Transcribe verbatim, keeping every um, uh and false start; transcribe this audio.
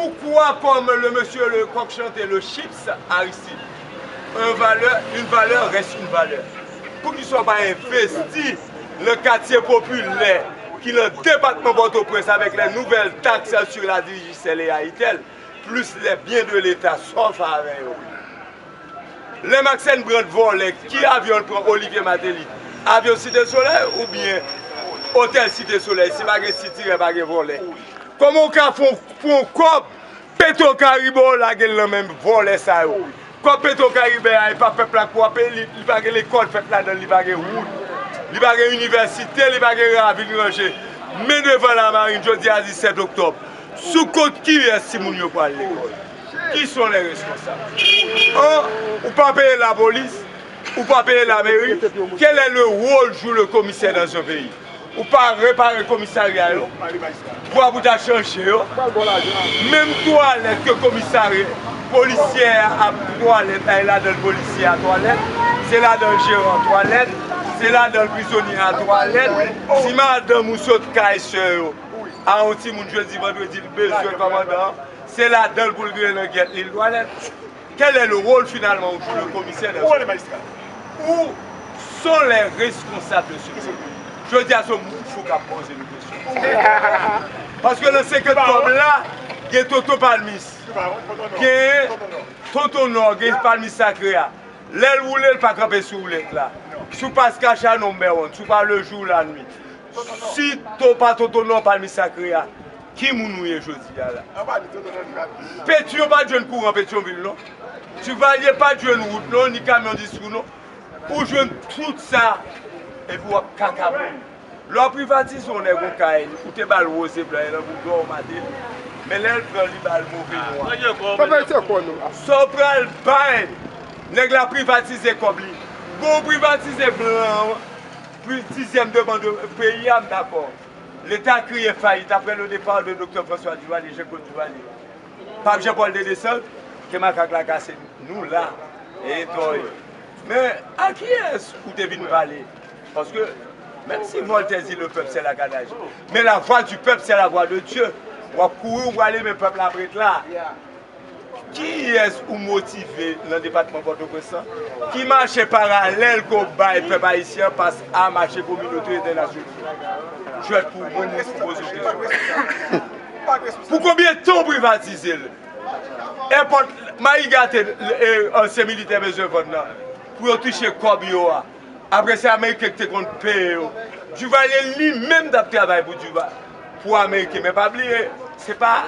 Pourquoi, comme le monsieur le coq chantait, le chips Aristide, un valeur, une valeur reste une valeur? Poukisa w pa envesti nan katye popilè ki nan depatman Pòtoprens avèk les nouvelles taxes sur la Digicel et Airtel, plis les biens de l'État, sòf avè yo? Lè Maxence Brand vòlè, ki avyon l pran Olivier Martelly? Avyon Site Solèy oubyen otèl Site Solèy? Si pa gen sitirè, pa gen vòlè. Kòman w ka fè yon, fè yon kòb Petro Caribe, w lage l nan men vòlè sa yo? Kòb Petro Caribe a, e pa pèp la k kwape li, li pa gen lekòl fèt ladan l, li pa gen wout, li pa gen inivèsite, li pa gen ravin ranje. Men devan lamarin jodi a disèt oktòb. Sou kont kiyès timoun yo pral lekòl? Qui sont les responsables? An, ou pa peye lapolis, ou pa peye lameri. Quel est le rôle joue le commissaire dans un pays? Ou pa repare komisarya yo? Bwa pou ta chanje yo. Menm twalèt ke komisarya, polisyè a ap twalèt la, e ladan l polisyè a twalèt, se ladan l jeran twalèt, se ladan l prizonye a twalèt. Si madanm ou sot kay sè yo, a yon timoun jodi vandredi, l bezwen kòmandan, se ladan l pou l gen nan gyèt li, l twalèt. Quel est le rôle finalement où joue le commissaire dans ce pays? Où sont les responsables de ce pays? Jodi a se moun fou k ap poze nou kesyon. Paske nan senkant kòb la, gen Tonton Palmis, gen Tonton Nò, gen Palmis Sakre a. Lè l woule, l pa kanpe sou woulèt la. Si w pa Skacha, non, Bèwòn, si w pa Lejou, Lannuit. Si to pa Tonton Nò, Palmis Sakre a, ki moun ou ye jodi a la? Petyon pa t jwenn kouran Petyonvil non. Divalye pa t jwenn wout non, ni kamyon dis wou non. Ou jwenn tout sa, epi w ap kakabon. Lè w privatize yon nèg yon kay, ou te ba l woz e blan, e nan boudon w mate l. Men lè l pran, li ba l move nwa. Sa w pral bay? Nèg la privatize kòb li. Bon, ou privatize blan an, pri-, dizyèm demann peyi a, m dakò. Leta kriye fayit apre le départ de Doktè François Duvalier, Jean-Claude Duvalier. Pap Jean Paul de Descentes, ke makak la kase, nou la. E toy. Men a kiyès ou te vin pale? Paske, menm si Voltaire di le peuple c'est la canage, men la voix du peuple c'est la voix de Dieu. W ap kouri, w prale, men pèp la ap ret la. Kiyès ou motive nan depatman Pòtoprens lan ki mache paralèl ke w bay pèp ayisyen an pas a mache kominote entènasyonal? Jwèt pou mwen, mwen pou poze w kesyon. Pou konbyen tan w privatize l? Èpòt Mayi Gate, e, ansyen militè bezwen vann nan, pou yo touche kòb yo a. Apre se Ameriken ki te konn peye yo. Duvalier li menm t ap travay pou Duva-, pou Ameriken. Men pa bliye, se pa